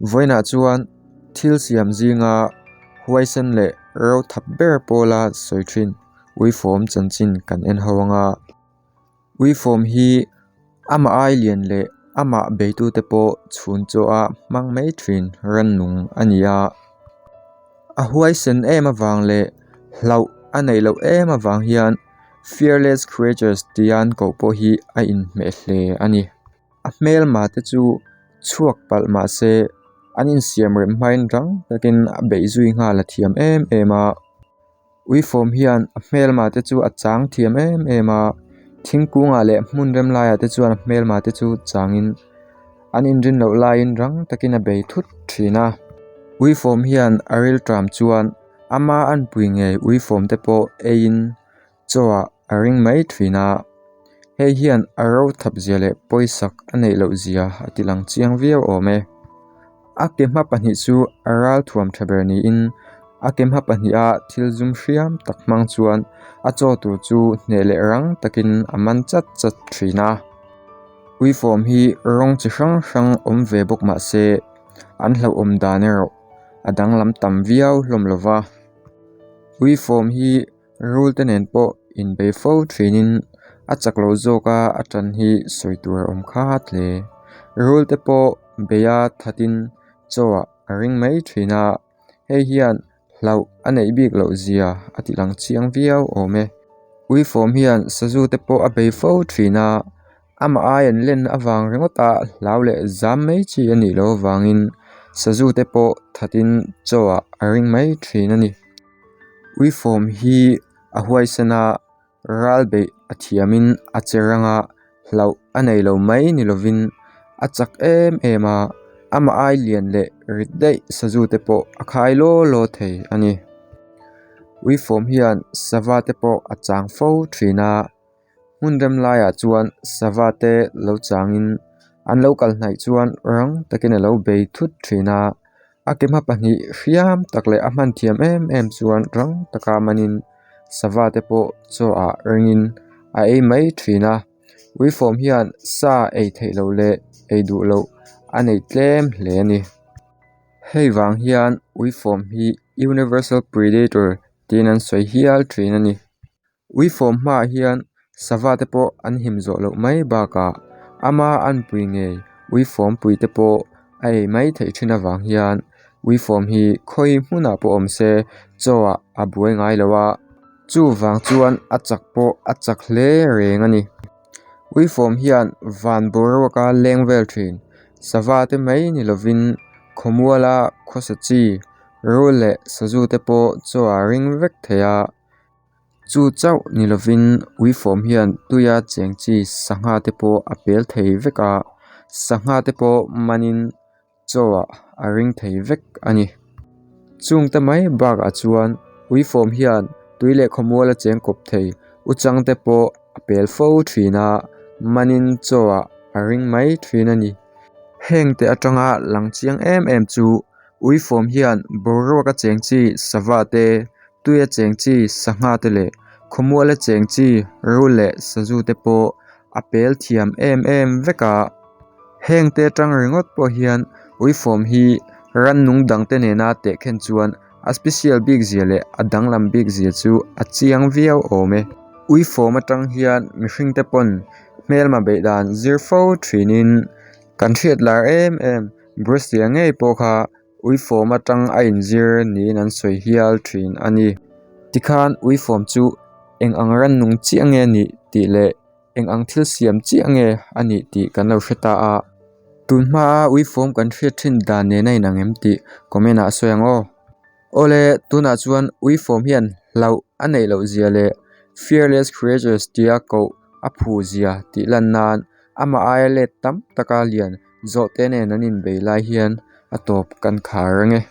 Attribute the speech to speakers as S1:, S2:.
S1: Vawiinah chuan thil siam zinga huaisen leh ro thap ber pawla sawi thin uifawm chanchin kan en ho ang a. Uifawm hi amah ai lian leh amah beitute pawh chhun chaw a hmang mai thin rannung a ni a. A huaisen em avang leh hlauh a neih loh em avang hian fearless creatures tia an koh pawh hi a inhmeh hle a ni. A hmelma te chu chhuak palh mah se an insiam rem hmain rang takin a beih zui nghal a thiam em em a uifawm hian a hmelma te chu a chang thiam em em a thingkungah leh hmun rem laiah te chuan a hmelma te chu changin an inrin loh laiin rang takin a bei thut thin a uifawm hian a rilṭam chuan ama anpui ngei uifawm te pawh eiin chaw ah a ring mai thin a hei hian a ro thap zia leh pawisak a neih loh zia a ti lang chiang viau awm e a ke hma pahnih chu a ral thuam tha ber niin a ke hma pahnih a thil zum hriam tak hmang chuan a chaw tur chu hneh leh rang takin a man chat chat thin a uifawm hi rawng chi hrang hrang awm ve bawk mah se an hlauhawm dan erawh a danglam tam viau hlawm lova uifawm hi. Rul te nen pawh inbei fo thinin a chak lo zawk a a tan hi sawi tur a awm khat hle. Rul te pawh bei a thatin chaw ah a ring mai thin a hei hian hlauh a neih bik loh zia a ti lang chiang viau awm e. Uifawm hian sazu te pawh a bei fo thin a amah ai an len avang ringawt a hlau leh zam mai chi a nih loh avangin sazu te pawh thatin chaw ah a ring mai thin a ni. Uifawm hi a huaisen a ral beih a thiamin a che rang a hlauh a nei lo mai ni lovin a chak em em a amah ai lian leh rit daih sazu te pawh a khai law law thei a ni. Uifawm hian sava te pawh a chang fo thin a. Hmun rem laiah chuan sava te lo changin an lo kal hnaih chuan rang takin a lo bei thut thin a a ke hma pahnih hriam tak leh a hman thiam em em chuan rang taka manin sava te pawh chaw ah ringin a ei mai thin a uifawm hian sa ei theih loh leh ei duh loh a nei tlem hle a ni hei vang hian uifawm hi universal predator tiin an sawi hial thin a ni. Uifawm hmaah hian sava te pawh an him zawh loh mai bakah ama anpui ngei uifawm pui te pawh a ei mai theih thin avang hian uifawm hi khawi hmunah pawh awm se chaw ah a buai ngai lo a chuvang chuan a chak pawh a chak hle reng a ni. Uifawm hian van boruaka leng vel thin sava te mai ni lovin khawmuala khawsa chi rul leh sazu te pawh chaw ah a ring vek thei a. Chu chauh ni lovin uifawm hian tuia cheng chi sangha te pawh a pel thei vek a sangha te pawh manin chaw ah a ring thei vek a ni. Chungte mai bakah chuan uifawm hian tui leh khawmual a cheng kawp thei uchang te pawh a pel fo thin a manin chaw ah a ring mai thin a ni. Heng te atanga lang chiang em em chu uifawm hian boruak a cheng chi sava te Tuia cheng chi sangha te leh khawmuala cheng chi rul leh sazu te pawh a pel thiam em em vek a heng te atang ringawt pawh hian uifawm hi rannung dang te nena tehkhen chuan a special bik zia leh a danglam bik zia chu a chiang viau awm e. Uifawm atang hian mihring te pawn hmelma beih dan zir fo thinin kan hriat lar em em Bruce Lee-a ngei pawh kha Uifawm atang a inzir niin an sawi hial thin a ni. Tikhan uifawm chu eng ang rannung chiah nge a nih tih leh eng ang thil siam chiah nge a nih tih kan lo hre ta a. Tun hmaa uifawm kan hriat thin dan nen a inang em tih comment ah a sawi ang aw. Awle tunah chuan uifawm hian hlauh a neih loh zia leh fearless creatures tia koh a phu zia tih lan nan amah aia let tam taka lian Zawhte nen an inbei lai hian a tawp kan khar reng e.